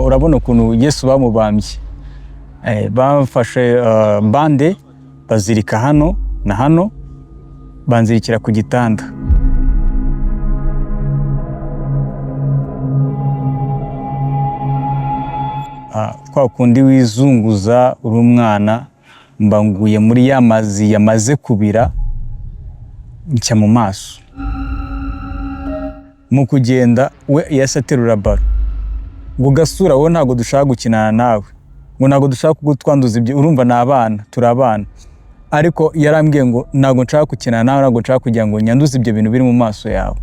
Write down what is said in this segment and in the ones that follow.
Urabona ukuntu Yesu bamubambye. Bamfashe bande bazirika hano na hano, banzirikira ku gitanda. Kwa kundi wizunguza uri umwana, mba nguye muri ya mazi yamaze kubira, nshya mu maso. Mu kugenda we yahise aterura baro ngo: "Gasura, wowe ntabwo dushaka gukinana nawe," ngo "ntabwo dushaka kugutwanduza ibyo." Urumva ni abana, turi abana, ariko yarambwiye ngo: "Ntabwo nshaka gukinana nawe, ntabwo nshaka kugira ngo nyanduze ibyo bintu biri mu maso yawe."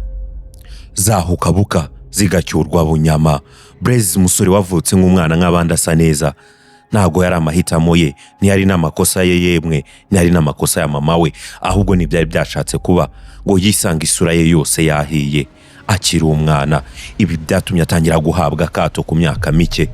Zahukabuka zigacyurwa bunyama. Blaise, umusore wavutse nk'umwana nk'abandi, asa neza, ntabwo yari amahitamo ye, ntiyari n'amakosa ye, yemwe ntiyari n'amakosa ya mama we, ahubwo ntibyari byashatse kuba ngo yisange isura ye yose yahiye akiri umwana. Ibi byatumye atangira guhabwa akato ku myaka mike.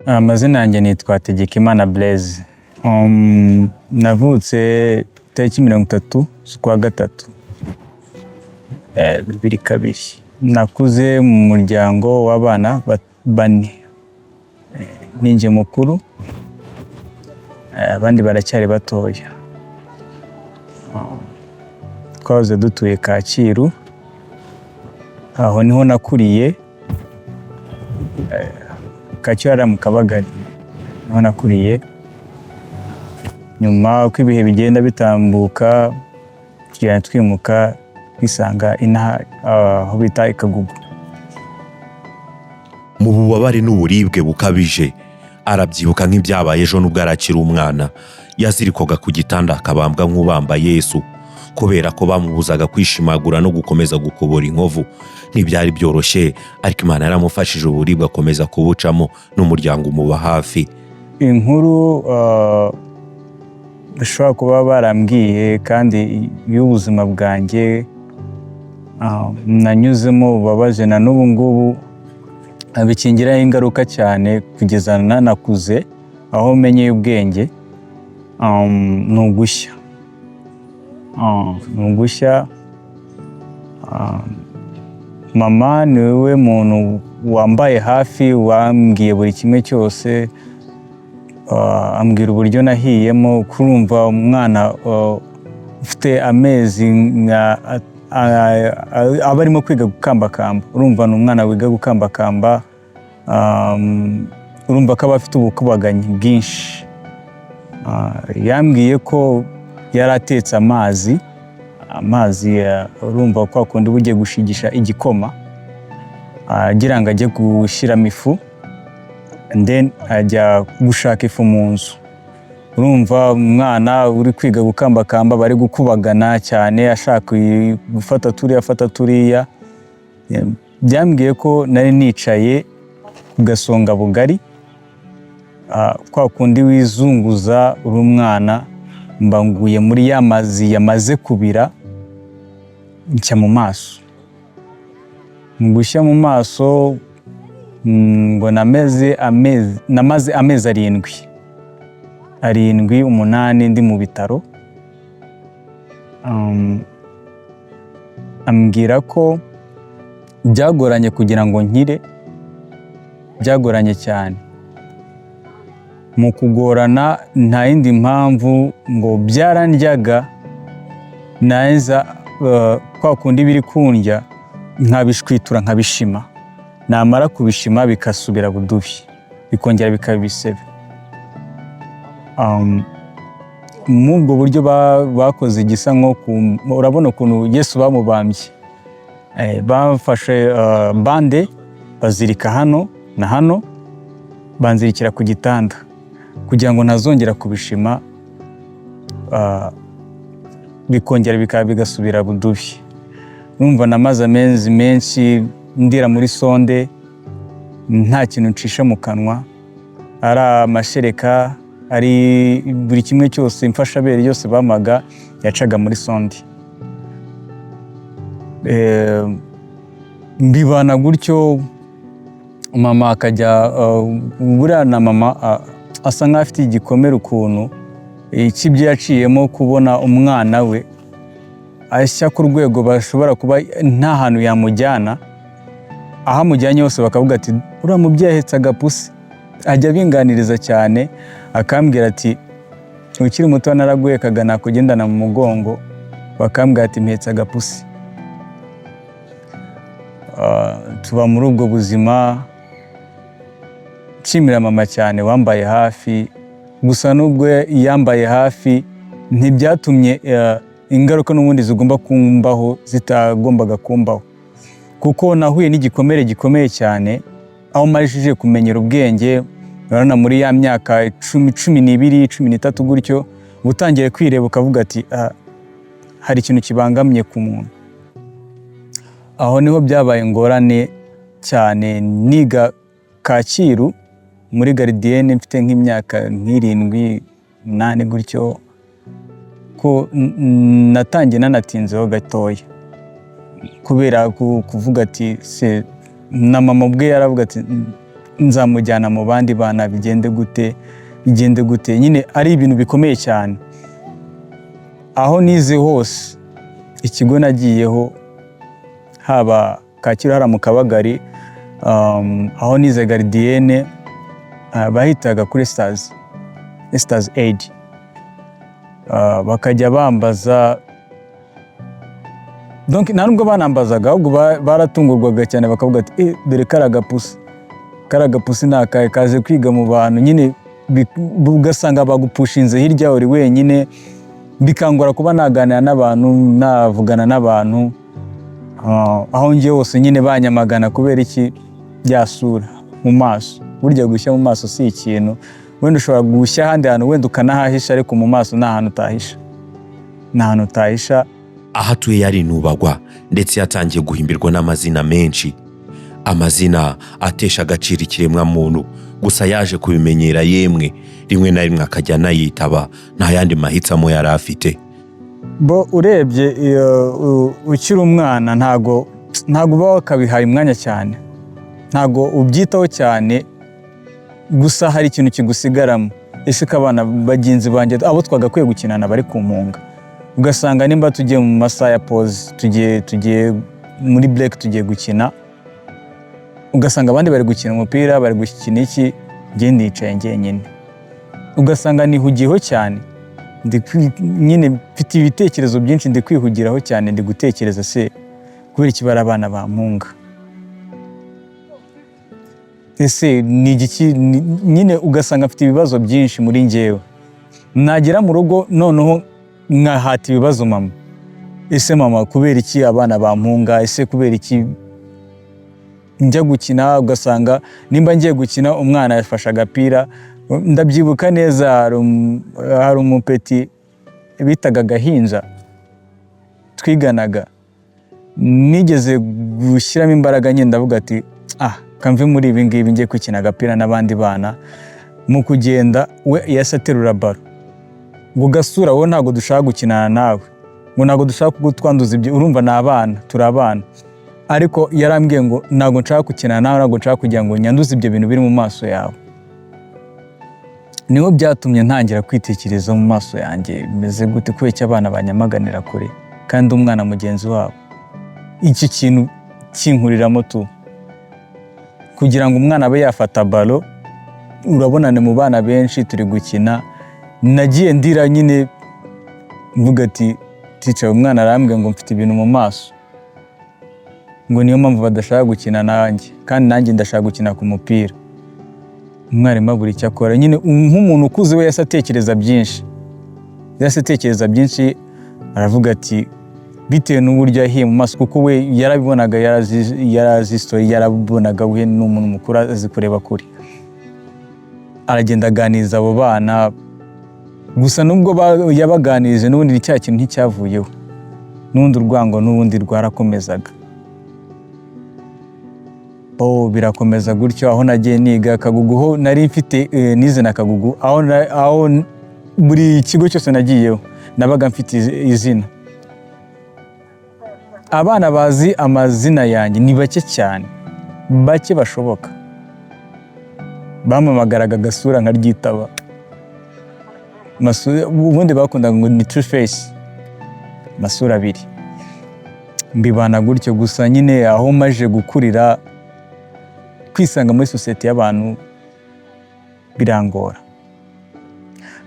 Amazina yanjye nitwa Hategekimana Blaise. Navutse tariki 30 z'ukwa gatatu, 2002. Nakuze mu muryango w'abana bane. Ninjye mukuru, abandi baracyari batoya. Twahoze dutuye Kacyiru, aho niho nakuriye. Kacyiru hariya mu Kabagari niho nakuriye. Nyuma uko ibihe bigenda bitambuka, tugenda twimuka, twisanga inaha aho bita i Kagugu. Mu bubabare n'uburibwe bukabije, arabyibuka nk'ibyabaye ejo nubwo arakiri umwana. Yazirikwaga ku gitanda akabambwa nk'ubamba Yesu, kubera ko bamubuzaga kwishimagura no gukomeza gukobora inkovu. Ntibyari byoroshye, ariko Imana yaramufashije, uburibwe akomeza kubucamo n'umuryango umuba hafi. Inkuru bashobora kuba barambwiye kandi y'ubuzima bwanjye nanyuzemo bubabaje, na n'ubu ngubu bikingiraho ingaruka cyane kugeza nanakuze aho menyeye ubwenge, ni ugushya. Ni ugushya. Mama niwe muntu wambaye hafi, wambwiye buri kimwe cyose, ambwira uburyo nahiyemo. Kurumva umwana ufite amezi aba arimo kwiga gukambakamba, urumva ni umwana wiga gukambakamba, urumva ko aba afite ubukubaganyi bwinshi. Yambwiye ko yari atetse amazi, amazi urumva kwa kundi uba ugiye gushigisha igikoma, agira ngo ajye gushyiramo ifu, and then ajya gushaka ifu mu nzu. Urumva umwana uri kwiga gukambakamba bari gukubagana cyane, ashaka gufata turiya, afata turiya. Byambwiye ko nari nicaye ku gasonga bugari, kwa kundi wizunguza uri umwana, mba nguye muri ya mazi yamaze kubira, nshya mu maso. Mu gushya mu maso, ngo namaze amezi 7, 7, 8 ndi mu bitaro. Ambwira ko byagoranye kugira ngo nkire, byagoranye cyane. Mu kugorana nta yindi mpamvu, ngo byarandyaga, naza kwa kundi biri kundya nkabishwitura, nkabishima, namara kubishima bikasubira budubi, bikongera bikaba ibisebe. Muri ubwo buryo bakoze igisa nko urabona ukuntu Yesu bamubambye. Bafashe bande bazirika hano na hano, banzirikira ku gitanda. Kugira ngo ntazongera kubishima, bikongera bikaba bigasubira budubi. Urumva namaze amezi menshi ndira muri sonde, nta kintu ncisha mu kanwa, ari amashereka, ari buri kimwe cyose, imfashabere yose bampaga yacaga muri sonde. Mbibana gutyo, mama akajya, buriya na mama asa nkaho afite igikomere ukuntu cy'ibyo yaciyemo, kubona umwana we ashya ku rwego bashobora kuba nta hantu yamujyana, aho amujyanye hose bakavuga ati: "Uriya mubyeyi ahetse agapusi." Ajya abinganiriza cyane, akambwira ati: "Ukiri muto naraguhekaga, nakugendana mu mugongo, bakambwira ati mpetse agapusi." Tuba muri ubwo buzima. Nshimira mama cyane wambaye hafi. Gusa nubwo yambaye hafi, ntibyatumye ingaruka n'ubundi zigomba kumbaho zitagombaga kumbaho, kuko nahuye n'igikomere gikomeye cyane aho marishije kumenyera ubwenge. Urabona muri ya myaka 10, 12, 13 gutyo, uba utangiye kwireba ukavuga ati: "Ah, hari ikintu kibangamye ku muntu." Aho niho byabaye ingorane cyane. Niga Kacyiru muri gardienne, mfite nk'imyaka nk'irindwi, 8 gutyo, ko natangiye nanatinzeho gatoya kubera kuvuga ati se na mama ubwe yaravuga ati: "Nzamujyana mu bandi bana bigende gute, bigende gute?" Nyine ari ibintu bikomeye cyane. Aho nize hose, ikigo nagiyeho, haba Kacyiru hariya mu Kabagari, aho nize gardienne, bahitaga kuri Stars Aid, bakajya bambaza. Donc nta nubwo banambazaga, ahubwo baratungurwaga cyane, bakavuga ati: "Eh, dore kari agapusi, kari agapusi ni akahe kaje kwiga mu bantu?" Nyine ugasanga bagupushinze hirya, uri wenyine, bikangora kuba naganira n'abantu, navugana n'abantu. Aho ngiye hose nyine banyamagana. Kubera iki? Byasura mu maso. Burya gushya mu maso si ikintu. Wenda ushobora gushya ahandi hantu, wenda ukanahahisha, ariko mu maso nta hantu utahisha, nta hantu utahisha. Aho atuye yarinubagwa, ndetse yatangiye guhimbirwa n'amazina menshi, amazina atesha agaciro ikiremwamuntu. Gusa yaje kubimenyera, yemwe rimwe na rimwe akajya anayitaba, nta yandi mahitamo yari afite. Bo urebye iyo, ukiri umwana ntago uba wakabihaye umwanya cyane, ntago ubyitaho cyane. Gusa hari ikintu kigusigaramo: ese ko abana bagenzi banjye, abo twagakwiye gukinana, bari ku mpunga? Ugasanga nimba tugiye mu masaha ya pause, tugiye muri break, tugiye gukina, ugasanga abandi bari gukina umupira, bari gukina iki, njye ndicaye njyenyine, ugasanga nihugiyeho cyane. Nyine mfite ibitekerezo byinshi, ndi kwihugiraho cyane, ndi gutekereza: se kubera iki bari abana bampunga? Ese ni igiki? Nyine ugasanga mfite ibibazo byinshi muri njyewe. Nagera mu rugo noneho nkahata ibibazo mama: ese mama, kubera iki abana bampunga? Ese kubera iki njya gukina, ugasanga nimba ngiye gukina umwana yafashe agapira? Ndabyibuka neza, hari umupeti bitaga Gahinja twiganaga. Nigeze gushyiramo imbaraga nke, ndavuga ati: "Ah, kamve muri ibi ngibi, ngiye gukina agapira n'abandi bana." Mu kugenda we yahise aterura ballon ngo: "Gasura wowe, ntabwo dushaka gukinana nawe," ngo: "Ntabwo dushaka kugutwanduza ibyo." Urumva ni abana, turi abana, ariko yarambwiye ngo: "Ntabwo nshaka gukina nawe, ntabwo nshaka kugira ngo nyanduze ibyo bintu biri mu maso yawe." Niho byatumye ntangira kwitekereza mu maso yanjye bimeze gute, kubera icyo abana banyamaganira kure kandi umwana mugenzi wabo. Iki kintu kinkuriramo tu kugira ngo umwana abe yafata ballon. Urabona ni mu bana benshi turi gukina. Nagiye ndira nyine, mvuga ati: "Teacher, umwana arambwira ngo mfite ibintu mu maso, ngo niyo mpamvu badashaka gukina nanjye, kandi nanjye ndashaka gukina ku mupira." Umwarimu abura icyo akora. Nyine nk'umuntu ukuze we yahise atekereza byinshi, yahise atekereza byinshi, aravuga ati bitewe n'uburyo yahiye mu maso, kuko we yarabibonaga, yarazi story, yarabibonaga, we ni umuntu mukuru azi kureba kure. Aragenda aganiriza abo bana. Gusa nubwo yabaganirije, n'ubundi ni cya kintu nticyavuyeho, n'ubundi urwango n'ubundi rwarakomezaga. Bo birakomeza gutyo. Aho nagiye niga Kagugu, ho nari mfite nize na Kagugu, aho buri kigo cyose nagiyeho nabaga mfite izina. Abana bazi amazina yanjye ni bake cyane, bake bashoboka. Bampamagaraga agasura nkaryitaba. Ubundi bakundaga ngo ni two face, amasura abiri. Mbibana gutyo. Gusa nyine aho maje gukurira, kwisanga muri sosiyete y'abantu birangora.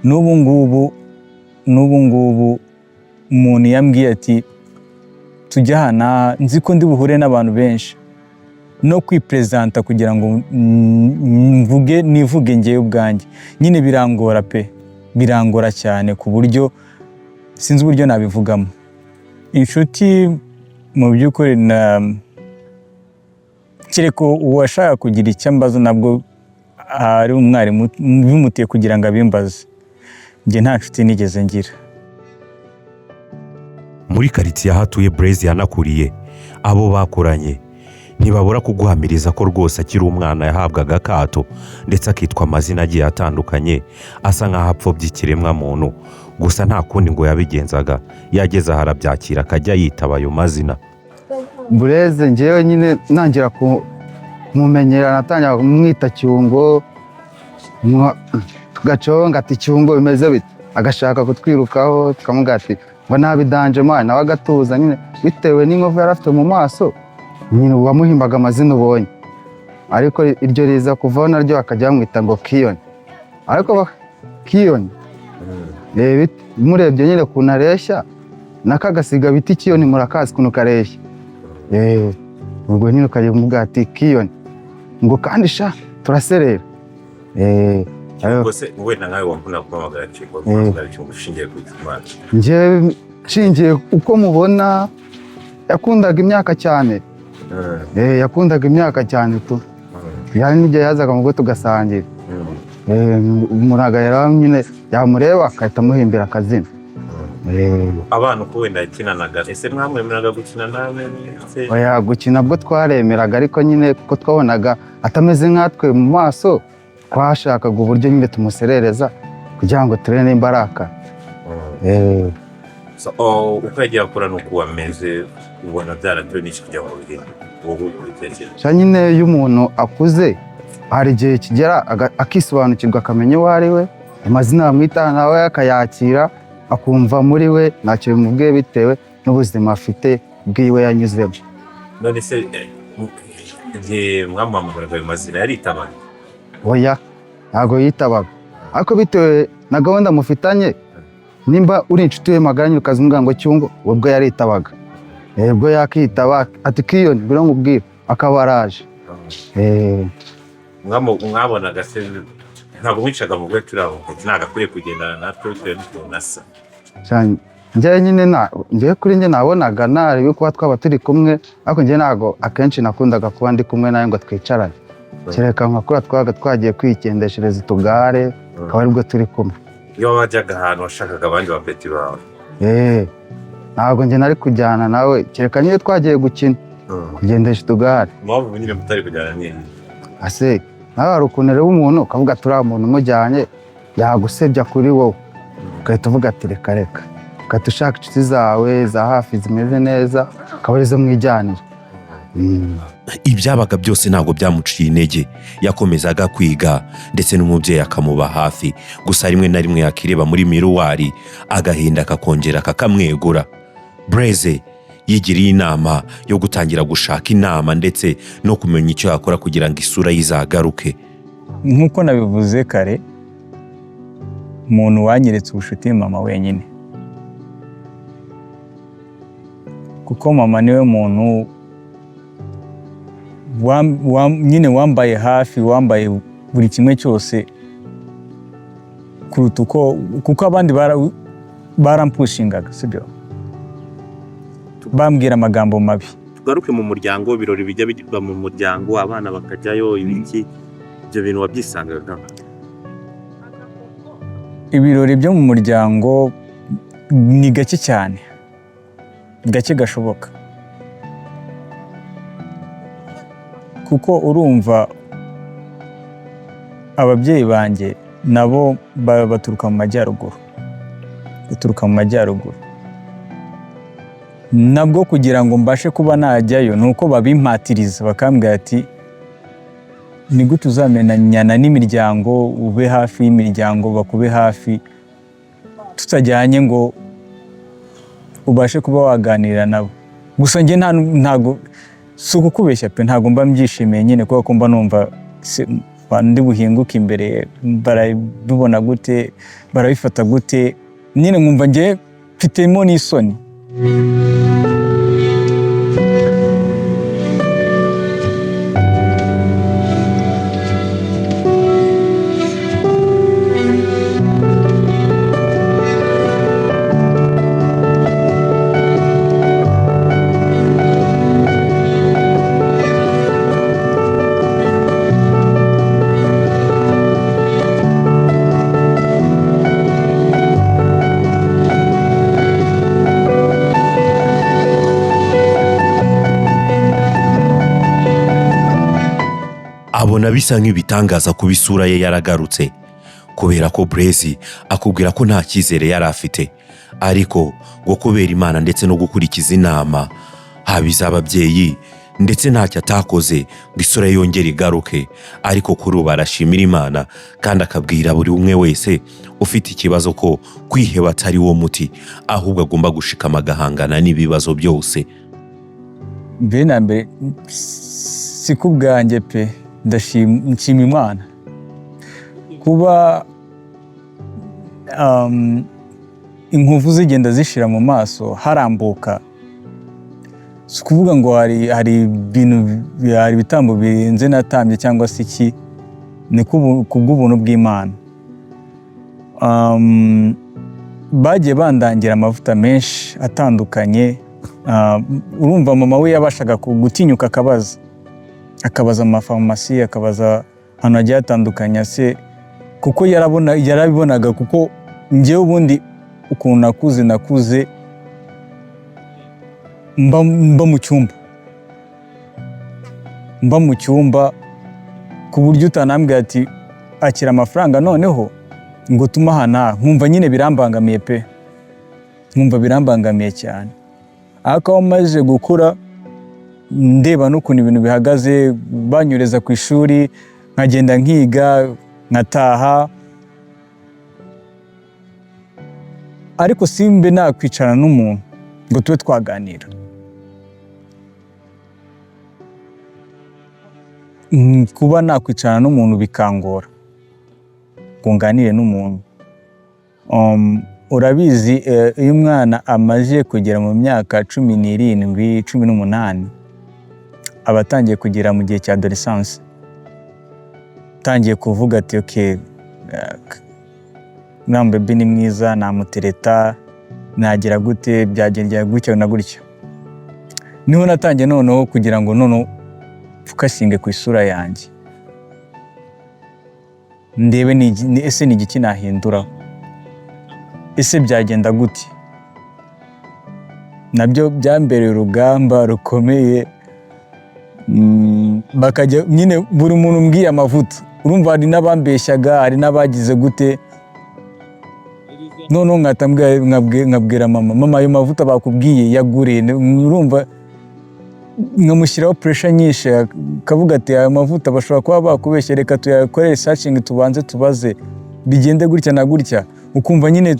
N'ubu ngubu umuntu yambwiye ati tujya aha n'aha, nzi ko ndi buhure n'abantu benshi, no kwiperezanta kugira ngo mvuge, nivuge ngewe ubwanjye nyine birangora pe, birangora cyane ku buryo sinzi uburyo nabivugamo. Inshuti mu by'ukuri na kereka uwashaka kugira icyo ambaza, nabwo ari umwarimu bimutiye kugira ngo abimbaze. Njye nta nshuti nigeze ngira. Muri karitsiye aho atuye Blaise yanakuriye, abo bakuranye ntibabura kuguhamiriza ko rwose akiri umwana yahabwaga akato, ndetse akitwa amazina agiye atandukanye asa nk'aho apfobya ikiremwamuntu. Gusa nta kundi ngo yabigenzaga, yageze aho arabyakira, akajya yitaba ayo mazina. Bureze njyewe nyine ntangira kumumenyera, natangira kumwita Cyungo, tugaconga ati "Cyungo, bimeze bite?" Agashaka kutwirukaho, tukamubwira ati ngo nabidanje man, nawe agatuza nyine bitewe n'inkovu yari afite mu maso. Nyine wamuhimbaga amazina ubonye, ariko iryo riza kuvaho naryo bakajya bamwita ngo Kiyoni. Ariko Kiyoni, murebye nyine ukuntu areshya n'akagasiga bita ikiyoni, murakazi ukuntu kareshya. Ubwo nyine ukajya umubwira ati "Kiyoni", ngo kandi sha turaserera. Ubwo se wenda nkawe wakunda guhamagara Cyungo, guhamagara Cyungo ushingiye ku Imana? Njyewe nshingiye uko mubona, yakundaga imyaka cyane. Yakundaga imyaka cyane tu. Hari n'igihe yazaga mu rugo tugasangira. Umuntu agahera nyine yamureba agahita amuhimbira akazina. Abana uko wenda yakinanaga, ese mwamwemeraga gukina nawe se? Oya, gukina bwo twaremeraga, ariko nyine kuko twabonaga atameze nkatwe mu maso, twashakaga uburyo nyine tumuserereza kugira ngo turebe nimba arakara. So, oh, uko yagiye akura n'uko ameze, ubona byaratewe n'iki kugira ngo bihinduke, wowe ubitekereza? Sha nyine iyo umuntu akuze hari igihe kigera akisobanukirwa, akamenya uwo ari we, amazina bamwita nawe akayakira, akumva muri we ntacyo bimubwiye bitewe n'ubuzima afite bwiwe yanyuzemo. None se igihe mwamuhamagaraga ayo mazina yaritabaga? Oya, ntabwo yitabaga, ariko bitewe na gahunda mufitanye, nimba uri inshuti ye magara nyine ukazimubwira ngo "Cyungo", ubwo yaritabaga. Ubwo yakitaba ati "Kiyoni, ngwino nkubwire", akaba araje. Mwabonaga se ntabwo mwicaga mu bwe turi aho ntabwo akwiye kugendana natwe bitewe n'ukuntu asa? Cyane. Njyewe nyine na njyewe kuri njye nabonaga narebe kuba twaba turi kumwe, ariko njye ntabwo akenshi nakundaga kuba ndi kumwe nawe ngo twicarane, kereka nka kuriya twabaga twagiye kwikendeshereza utugare, akaba aribwo turi kumwe. Iyo wajyaga ahantu washakaga abandi bapeti bawe? Ntabwo njye nari kujyana nawe, kereka niyo twagiye gukina, kugendesha utugare. Impamvu nyine mutari kujyana ni iyi? Ase nawe hari ukuntu ureba umuntu ukavuga ati uriya muntu umujyanye yagusebya kuri wowe, ugahita uvuga ati reka reka, ugahita ushaka inshuti zawe za hafi zimeze neza, akaba arizo mwijyanira. Ibyabaga byose ntabwo byamuciye intege, yakomezaga kwiga ndetse n'umubyeyi akamuba hafi. Gusa rimwe na rimwe yakireba muri miroir agahinda kakongera kakamwegura. Blaise yigiriye inama yo gutangira gushaka inama ndetse no kumenya icyo yakora kugira ngo isura ye izagaruke. Nk'uko nabivuze kare, umuntu wanyeretse ubucuti ni mama wenyine, kuko mama niwe muntu nyine wambaye hafi, wambaye buri kimwe cyose kuruta uko, kuko abandi barampushingaga, sibyo, bambwira amagambo mabi. Tugaruke mu muryango, ibirori bijya biba mu muryango, abana bakajyayo, ibiki, ibyo bintu wabyisangagamo? Ibirori byo mu muryango ni gake cyane, gake gashoboka, kuko urumva ababyeyi banjye nabo baturuka mu majyaruguru, baturuka mu majyaruguru. Nabwo kugira ngo mbashe kuba najyayo ni uko babimpatiriza, bakambwira ati: "Ni gute uzamenyana n'imiryango, ube hafi y'imiryango, bakube hafi, tutajyanye ngo ubashe kuba waganira nabo?" Gusa njye ntago, si ukukubeshya pe, ntago mba mbyishimiye nyine, kubera ko mba numva ndi buhinguke imbere, barabibona gute, barabifata gute nyine, nkumva njye mfitemo n'isoni. Abona bisa nk'ibitangaza kuba isura ye yaragarutse, kubera ko Blaise akubwira ko nta cyizere yari afite, ariko ngo kubera Imana ndetse no gukurikiza inama haba iz'ababyeyi, ndetse ntacyo atakoze ngo isura ye yongere igaruke. Ariko kuri ubu arashimira Imana, kandi akabwira buri umwe wese ufite ikibazo ko kwiheba atari wo muti, ahubwo agomba gushikama agahangana n'ibibazo byose. Mbere na mbere, si ku bwanjye pe, nshima Imana kuba inkovu zigenda zishira mu maso harambuka. Si ukuvuga ngo hari ibintu, hari ibitambo birenze natambye cyangwa se iki, ni kubw'ubuntu bw'Imana. Bagiye bandangira amavuta menshi atandukanye. Urumva mama we yabashaga gutinyuka akabaza amafarumasi, akabaza ahantu hagiye hatandukanye se, kuko yarabibonaga. Kuko njyewe ubundi ukuntu nakuze mba mu cyumba, ku buryo utanambwira ati: "Akira amafaranga noneho ngo tume aha n'aha," nkumva nyine birambangamiye pe, nkumva birambangamiye cyane. Ariko aho maze gukura, ndeba n'ukuntu ibintu bihagaze, banyureza ku ishuri, nkagenda nkiga, nkataha, ariko simbe nakwicarana n'umuntu ngo tube twaganira. Kuba nakwicarana n'umuntu bikangora ngo nganire n'umuntu. Urabizi, iyo umwana amaze kugera mu myaka 17, 18, aba atangiye kugera mu gihe cya adolescence, atangiye kuvuga ati: "Okay, uriya baby ni mwiza, namutereta, nagira gute, byagenda gutya na gutya." Niho natangiye noneho kugira ngo noneho mfocusinge ku isura yanjye, ndebe ese ni igiki nahinduraho, ese byagenda gute. Nabyo byambereye urugamba rukomeye. Bakajya nyine buri muntu umbwiye amavuta, urumva hari n'abambeshyaga, hari n'abagize gute. Noneho nkahita nkabwira mama: "Mama, ayo mavuta bakubwiye yagure." Urumva nkamushyiraho pressure nyinshi, akavuga ati: "Ayo mavuta bashobora kuba bakubeshya, reka tuyakorere searching, tubanze tubaze, bigende gutya na gutya." Ukumva nyine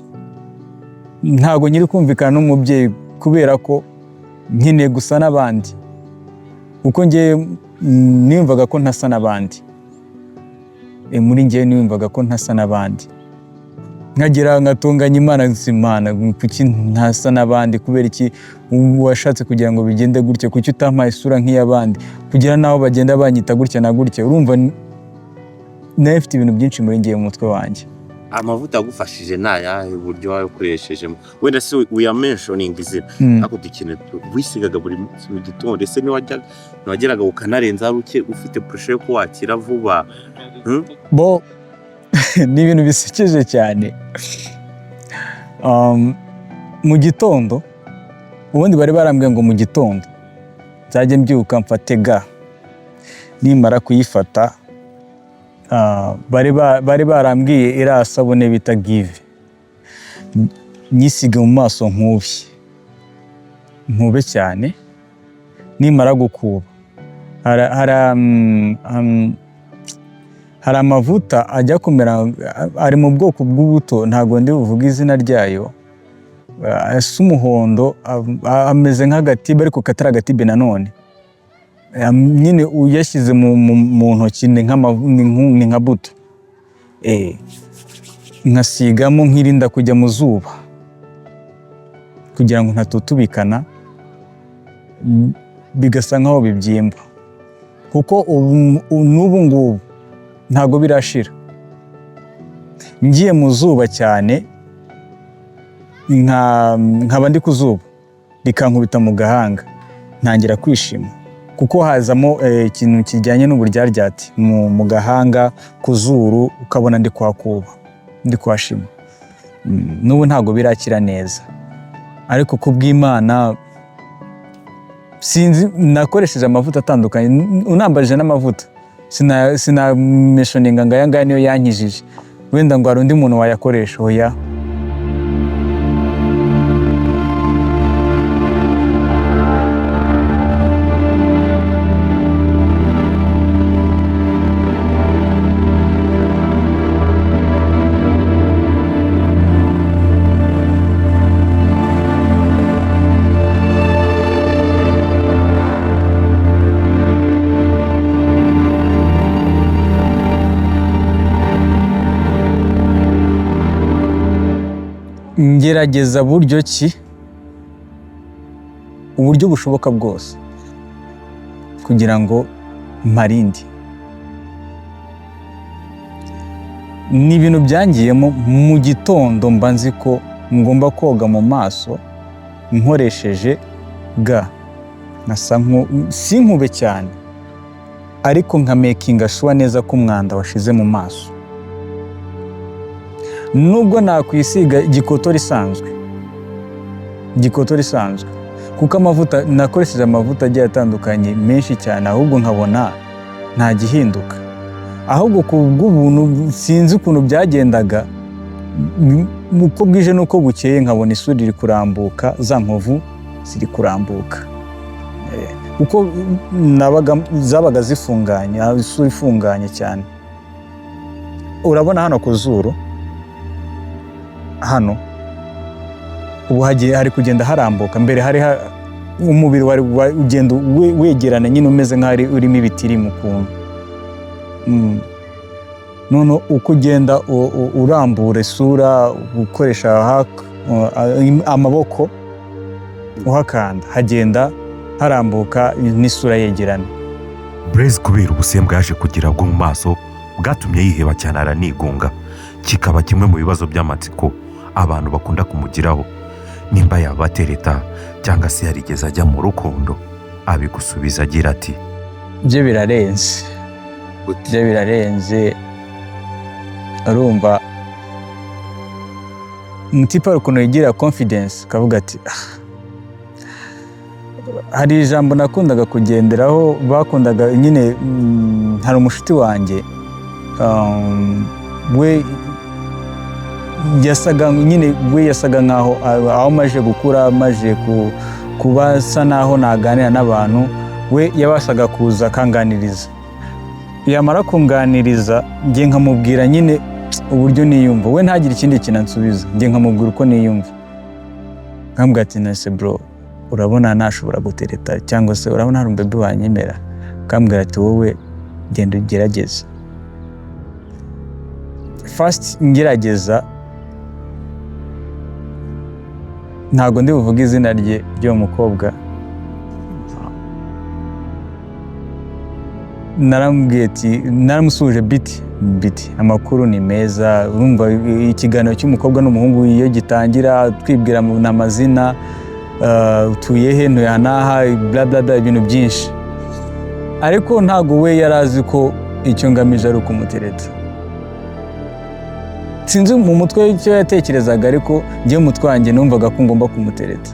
ntabwo nyiri kumvikana n'umubyeyi, kubera ko nkeneye gusa n'abandi, kuko njye niyumvaga ko ntasa n'abandi. Muri njyewe niyumvaga ko ntasa n'abandi, nkagira nkatunganya Imana nzi: "Imana, kuki ntasa n'abandi? Kubera iki washatse kugira ngo bigende gutya? Kuki utampaye isura nk'iy'abandi, kugira n'aho bagenda banyita gutya na gutya?" Urumva nawe mfite ibintu byinshi muri njyewe mu mutwe wanjye. Amavuta yagufashije ni ayahe, uburyo wayakoreshejemo? Wenda se uyamentioninga izina? Ariko dukeneye, wisigaga buri munsi mu gitondo, ese ntiwageraga ukanarenza uke ufite pressure yo kuwakira vuba? Bo ni ibintu bisekeje cyane. Mu gitondo ubundi bari barambwiye ngo mu gitondo nzajye mbyuka mfate ga, nimara kuyifata, bari barambwiye iriya sabune bita Give, nyisige mu maso, nkube nkube cyane. Nimara gukuba, hari amavuta ajya kumera, ari mu bwoko bw'ubuto, ntabwo ndi buvuge izina ryayo, asa umuhondo, ameze nk'agatibe ariko katari agatibe nanone. Nyine uyashyize mu ntoki ni nka buto. Nkasigamo nkirinda kujya mu zuba kugira ngo ntatutubikana, bigasa nkaho bibyimba, kuko n'ubu ngubu ntabwo birashira. Ngiye mu zuba cyane, nkaba ndi ku zuba rikankubita mu gahanga, ntangira kwishima, kuko hazamo ikintu kijyanye n'uburyaryate mu gahanga, ku zuru, ukabona ndi kwakuba, ndi kwashima. N'ubu ntabwo birakira neza, ariko ku bw'Imana sinzi, nakoresheje amavuta atandukanye. Unambajije n'amavuta, sinamentioninga ngo aya ngaya niyo yankijije, wenda ngo hari undi muntu wayakoresha, oya. Ngerageza buryo ki, uburyo bushoboka bwose kugira ngo mparinde. Ni ibintu byangiyemo. Mu gitondo mba nzi ko ngomba koga mu maso nkoresheje ga, nkasa sinkube cyane, ariko nka makinga sure neza ko umwanda washize mu maso, nubwo nakwisiga igikotori isanzwe, igikotori isanzwe, kuko amavuta nakoresheje, amavuta agiye atandukanye menshi cyane, ahubwo nkabona nta gihinduka. Ahubwo ku bw'ubuntu, sinzi ukuntu byagendaga, uko bwije n'uko bukeye nkabona isura iri kurambuka, za nkovu ziri kurambuka. Kuko nabaga zabaga zifunganye, isura ifunganye cyane. Urabona hano ku zuru hano ubu hagiye hari kugenda harambuka. Mbere hari umubiri wari ugenda wegerana nyine, umeze nk'aho urimo ibitiri mu kuntu. None uko ugenda urambura isura, ukoresha amaboko uhakanda, hagenda harambuka n'isura yegerana. Blaise kubera ubusembwa yaje kugira bwo mu maso bwatumye yiheba cyane, aranigunga, kikaba kimwe mu bibazo by'amatsiko abantu bakunda kumugiraho, nimba yaba atereta cyangwa se yarigeze ajya mu rukundo. Abigusubiza agira ati: Byo birarenze, byo birarenze. Urumva umutipe hari ukuntu yigira confidence, akavuga ati: "Ah." Hari ijambo nakundaga kugenderaho, bakundaga nyine, hari umushuti wanjye, we yasaga nyine, we yasaga nkaho aho maje gukura, maje kuba asa naho naganira n'abantu, we yabashaga kuza akanganiriza. Yamara kunganiriza, njye nkamubwira nyine uburyo niyumva, we ntagire ikindi kintu ansubiza, njye nkamubwira uko niyumva, nkambwira ati: "Nese bro, urabona nashobora gutereta, cyangwa se urabona hari umubebe wanyemera?" Akambwira ati: "Wowe genda ugerageze." First ngerageza, ntabwo ndi buvuge izina rye ry'uwo mukobwa, naramubwiye ati, naramusuhuje: "Biti biti, amakuru ni meza." Urumva ikiganiro cy'umukobwa n'umuhungu iyo gitangira, twibwira amazina, utuye he, ntuye aha n'aha, bla bla bla, ibintu byinshi. Ariko ntabwo we yari azi ko icyo ngamije ari ukumutereta. Sinzi mu mutwe icyo yatekerezaga, ariko njyewe umutwe wanjye numvaga ko ngomba kumutereta.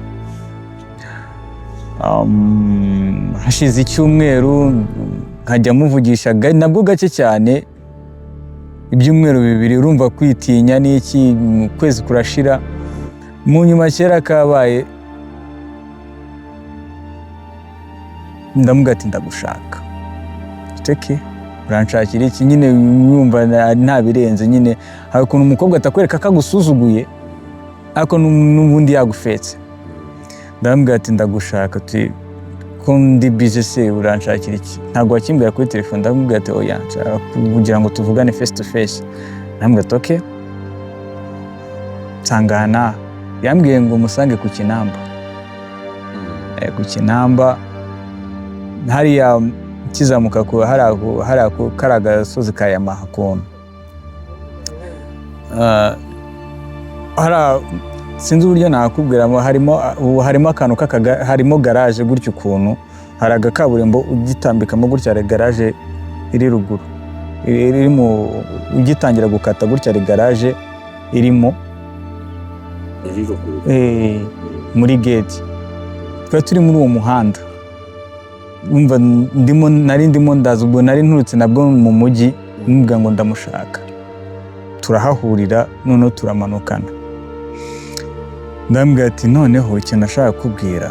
Hashize icyumweru nkajya muvugisha nabwo gake cyane, ibyumweru 2, urumva kwitinya n'iki, mu kwezi kurashira. Mu nyuma kera kabaye ndamubwira ati ndagushaka. Teke uranshakira iki nyine, yumva nta birenze nyine. Hari ukuntu umukobwa atakwereka ko agusuzuguye ariko n'ubundi yagufetse. Ndamubwira ati ndagushaka, ati ko ndi busy se uranshakira iki? Ntabwo wakimbwira kuri telefone. Ndamubwira ati oya, nshaka kugira ngo tuvugane face to face. Ndamubwira ati okay, nsangana. Yambwiye ngo musange ku Kinamba. Ku Kinamba hariya kizamuka ku hariya ku kariya gasozi ka Yamaha ukuntu. Hariya sinzi uburyo nakubwiramo, ubu harimo akantu harimo garage gutya ukuntu, hari agakaburimbo ugitambikamo gutya, hari garage iri ruguru iri mu ugitangira gukata gutya, hari garage irimo Iri ruguru. Muri gate. Twari turi muri uwo muhanda, umva ndimo, nari ndimo ndaza, ubwo nari nturutse nabwo mu mujyi, mubwira ngo ndamushaka, turahahurira noneho turamanukana. Ndamubwira ati noneho ikintu nashaka kukubwira,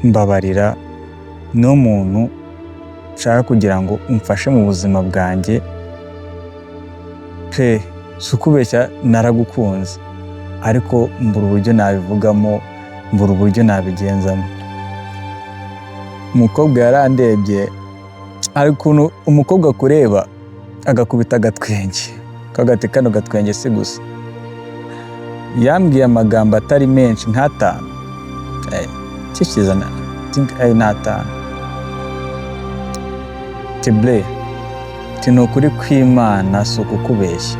mbabarira, niwo muntu nshaka kugira ngo umfashe mu buzima bwanjye pe, si ukubeshya naragukunze, ariko mbura uburyo nabivugamo, mbura uburyo nabigenzamo. Umukobwa yarandebye, hari ukuntu umukobwa akureba agakubita agatwenge, kavuga ati kano gatwenge si gusa. Yambwiye amagambo atari menshi nk'atanu, cyikiza na think ari n'atanu. Tible, ti ni ukuri kw'Imana si ukukubeshya,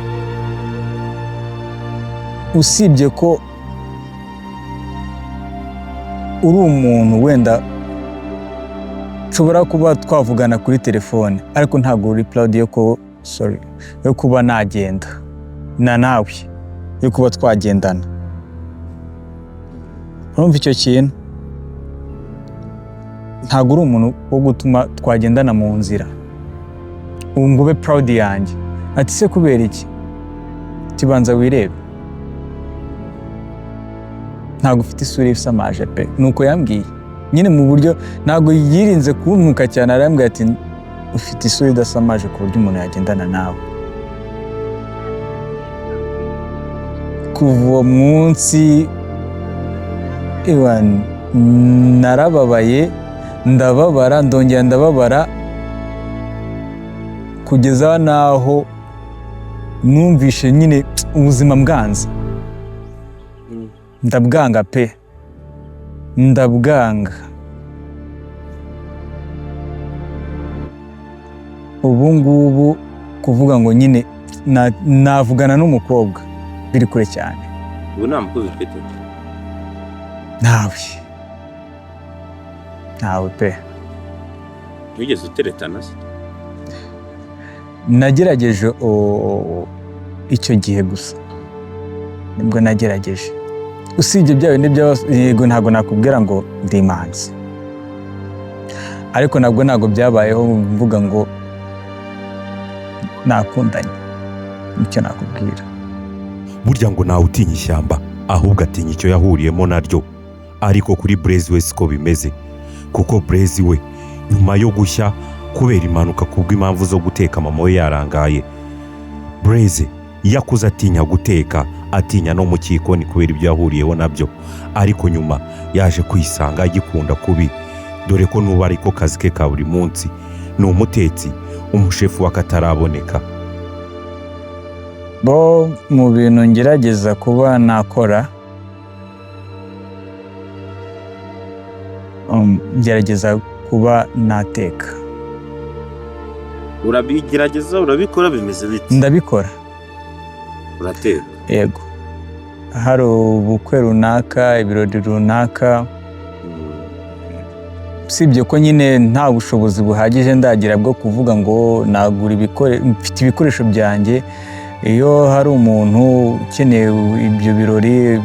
usibye ko uri umuntu wenda nshobora kuba twavugana kuri telefone, ariko ntabwo uri proud yo ko, sorry, yo kuba nagenda na nawe, yo kuba twagendana. Urumva icyo kintu, ntabwo uri umuntu wo gutuma twagendana mu nzira ubu ngo ube proud yanjye. Ati se kubera iki? Tibanza wirebe, ntabwo ufite isura isamaje pe. Nuko yambwiye nyine mu buryo ntabwo yirinze kuntuka cyane, arambwira ati ufite isura idasamaje ku buryo umuntu yagendana nawe. Kuva uwo munsi narababaye, ndababara, ndongera ndababara, kugeza n'aho numvishe nyine ubuzima bwanze, ndabwanga pe, ndabwanga. Ubu ngubu kuvuga ngo nyine navugana n'umukobwa biri kure cyane. Ubu nta mukozi ufite? Ntawe, ntawe pe. Wigeze uteretana se? Nagerageje icyo gihe gusa nibwo nagerageje, usibye bya bindi yego ntabwo nakubwira ngo ndi imanzi, ariko nabwo ntabwo byabayeho mvuga ngo nakundanye, nicyo nakubwira. Burya ngo ntawe utinya ishyamba ahubwo atinya icyo yahuriyemo naryo. Ariko kuri Blaise we siko bimeze, kuko Blaise we nyuma yo gushya kubera impanuka kubw'impamvu zo guteka mama we yarangaye, Blaise yakuze atinya guteka, atinya no mu kikoni kubera ibyo yahuriyeho nabyo, ariko nyuma yaje kwisanga agikunda kubi, dore ko nuba ariko kazi ke ka buri munsi, ni umutetsi, umushefu w'akataraboneka. Bo mu bintu ngerageza kuba nakora, ngerageza kuba nateka. Urabigerageza, urabikora, bimeze bite? Ndabikora. Urateka? Yego, hari ubukwe runaka, ibirori runaka, Usibye ko nyine nta bushobozi buhagije ndagira bwo kuvuga ngo nagura mfite ibikoresho byanjye. Iyo hari umuntu ukeneye ibyo birori,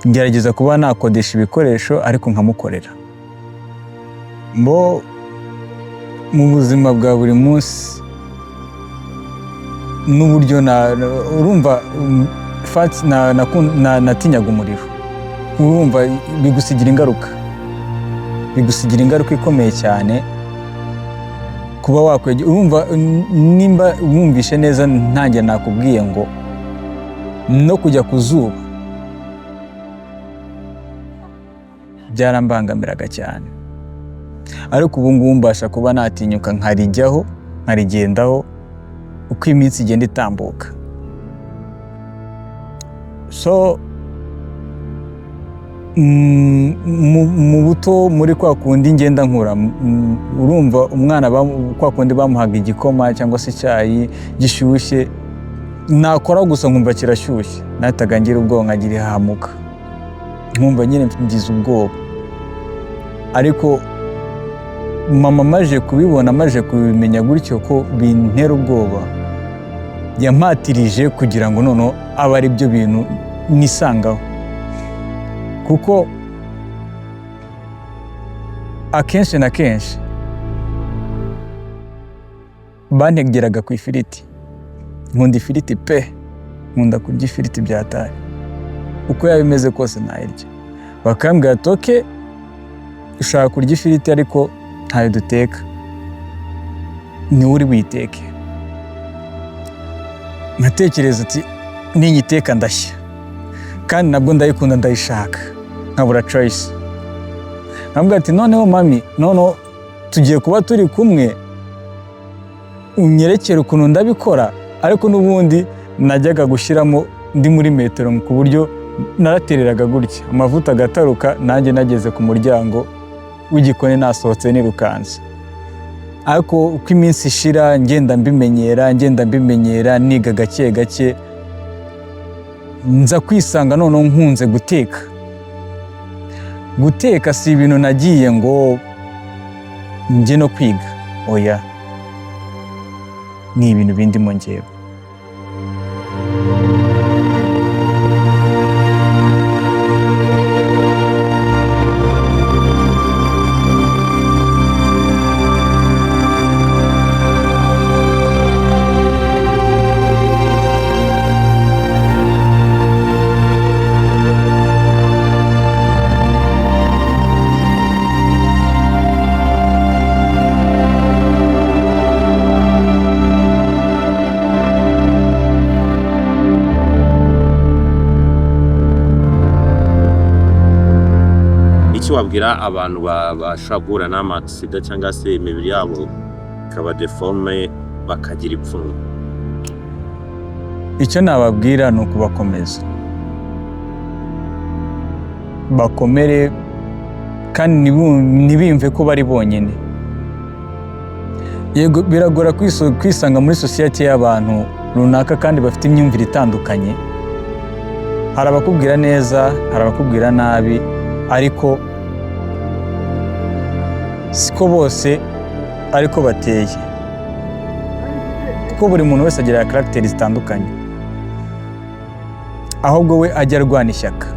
ngerageza kuba nakodesha ibikoresho, ariko nkamukorera. Mbo mu buzima bwa buri munsi n'uburyo urumva, natinyaga umuriro. Urumva bigusigira ingaruka, bigusigira ingaruka ikomeye cyane kuba wakwegera. Urumva, nimba wumvishe neza, ntange nakubwiye ngo no kujya ku zuba byarambangamiraga cyane, ariko ubu ngubu mbasha kuba natinyuka nkarijyaho, nkarigendaho uko iminsi igenda itambuka. So mu buto, muri kwa kundi ngenda nkura, urumva umwana kwa kundi bamuhaga igikoma cyangwa se icyayi gishyushye, nakora gusa nkumva kirashyushye, nahitaga ngira ubwoba, nkagira ihahamuka, nkumva nyine ngize ubwoba. Ariko mama amaze kubibona, amaze kubimenya gutyo ko bintera ubwoba, yampatirije kugira ngo noneho abe ari byo bintu nisangaho, kuko akenshi na kenshi bantegeraga ku ifiriti. Nkunda ifiriti pe, nkunda kurya ifiriti byatari, uko yaba imeze kose nayirya. Bakambwira ati: "Okay, ushaka kurya ifiriti, ariko ntayo duteka, niwe uri buyiteke." Nkatekereza ati: "Ninyiteka ndashya, kandi nabwo ndayikunda, ndayishaka," nkabura choice. Nkabwira ati: "Noneho mami, noneho tugiye kuba turi kumwe, unyerekere ukuntu ndabikora." Ariko n'ubundi najyaga gushyiramo ndi muri metero, ku buryo naratereraga gutya amavuta agataruka, nanjye nageze ku muryango w'igikoni nasohotse nirukanse. Ariko uko iminsi ishira ngenda mbimenyera, ngenda mbimenyera, niga gake gake, nza kwisanga noneho nkunze guteka. Guteka si ibintu nagiye ngo njye no kwiga, oya, ni ibintu bindimo njyewe. Icyo wabwira abantu bashobora guhura n'ama accident cyangwa se imibiri yabo ikaba déformée, bakagira ipfunwe? Icyo nababwira ni ukubakomeza, bakomere kandi ntibimve ko bari bonyine. Yego, biragora kwisanga muri sosiyete y'abantu runaka kandi bafite imyumvire itandukanye. Hari abakubwira neza, hari abakubwira nabi, ariko siko bose ariko bateye, kuko buri muntu wese agira caractère zitandukanye. Ahubwo we ajya arwana ishyaka,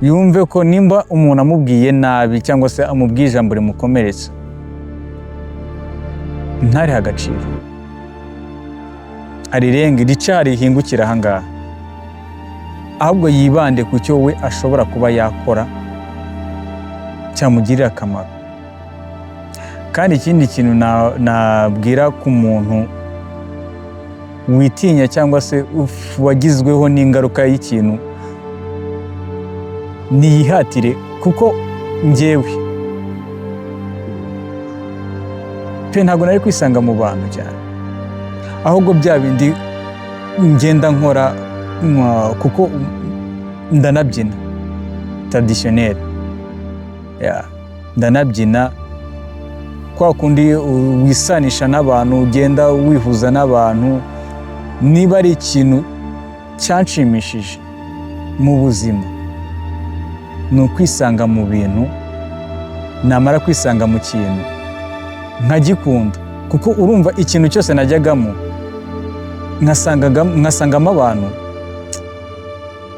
yumve ko nimba umuntu amubwiye nabi cyangwa se amubwiye ijambo rimukomeretsa, ntarihe agaciro, arirenge, rica rihingukira ahangaha, ahubwo yibande ku cyo we ashobora kuba yakora cyamugirira akamaro. Kandi ikindi kintu nabwira ku muntu witinya cyangwa se wagizweho n'ingaruka y'ikintu, niyihatire, kuko njyewe pe ntabwo nari kwisanga mu bantu cyane, ahubwo bya bindi ngenda nkora, kuko ndanabyina traditionnel, yeah, ndanabyina kwa kundi wisanisha n'abantu, ugenda wihuza n'abantu. Niba ari ikintu cyanshimishije mu buzima, Ni ukwisanga mu bintu, namara kwisanga mu kintu nkagikunda, kuko urumva ikintu cyose najyagamo nkasangamo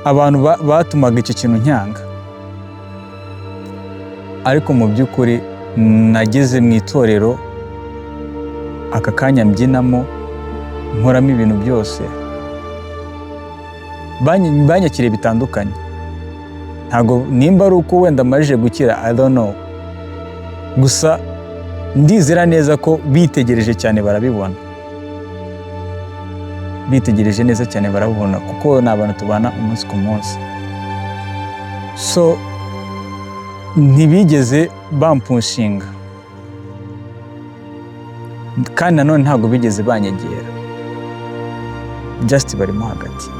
abantu batumaga icyo kintu nyanga. Ariko mu by'ukuri nageze mu itorero, aka kanya mbyinamo, nkoramo ibintu byose, banyakiriye bitandukanye. Ntabwo nimba ari uko wenda amajije gukira, I don't know, gusa ndizera neza ko bitegereje cyane barabibona, bitegereje neza cyane barabibona, kuko ni abantu tubana umunsi ku munsi. So ntibigeze bampushinga, kandi nanone ntabwo bigeze banyegera, just barimo hagati.